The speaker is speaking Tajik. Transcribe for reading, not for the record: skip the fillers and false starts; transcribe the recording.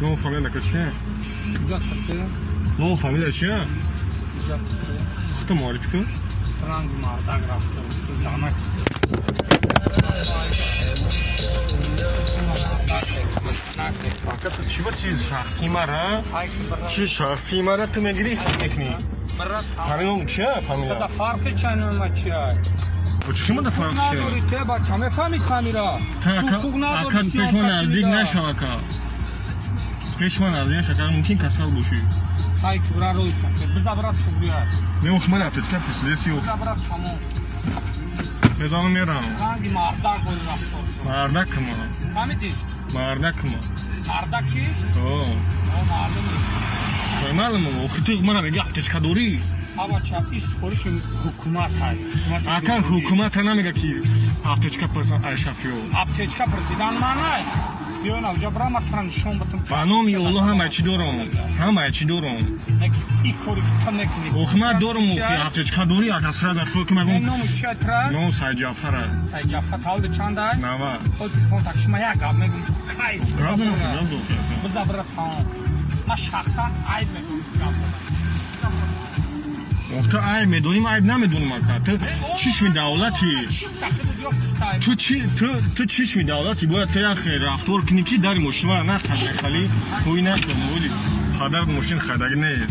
Ном фамилия ка чия? Ном фамилия чия? Худта муаррифӣ кун. Ранги мардак рафта, занак. Ака, ту чӣ ба чиз шахсии мара? Чи шахсии мара ту мегирӣ, хат мекунӣ? Фамилия чия? Фамилия? Да фарқи ча нома чия? Чӣ ма да фарқ чия? Надори те бача, мефаҳмид камера? Ака, пеш ма наздик нашав, ака. Пеш ма наздик нашав, ака, мумкин касал бошӣ. Ҳай кибра рӯй сафед. Биза брат тугрия. Не, ох, ман аптечка пурсидеси, ох. Биза брат тамом. Мезанам мерам. Ранги мардак бори рафтор. Мардакма. Фаҳмидӣ? Мардакма. Мардаки? О. О, маълуме. Чой маълуме? Охи ту мана меги аптечка дорӣ? Абача, ис супориши ҳукумат ҳай. Ака, ҳукумата намега ки аптечка пурсан ай шофёр. Аптечка пурсидан ман ай. Биё навҷа бира, ма тура нишон батам. Ба номи Оллоҳ, ҳамаи чӣ дорам. Ҳамаи чӣ дорам. И кори ки ту мекунӣ. Ох, ман дорам, охи аптечка дорӣ, ака, сразу фикр кунам. Ному чия тура? Ном Сайҷафара. Сайҷафар таваллуд чанд ай? 90. О, телефон так шума як гап мегум. Кайф. Гап зан, гап зан. Биза бира тамом. Ман шахсан айб мегум гап задан. Ох, ту айб медонӣ, ман айб намедонам, ака. Ту чишми давлатӣ. Ту чи ту чишми давлатӣ, бояд ту як рафтор кунӣ, ки дари мошинара нахали, хали ҳуй накун, оли падар мошин хардаги не.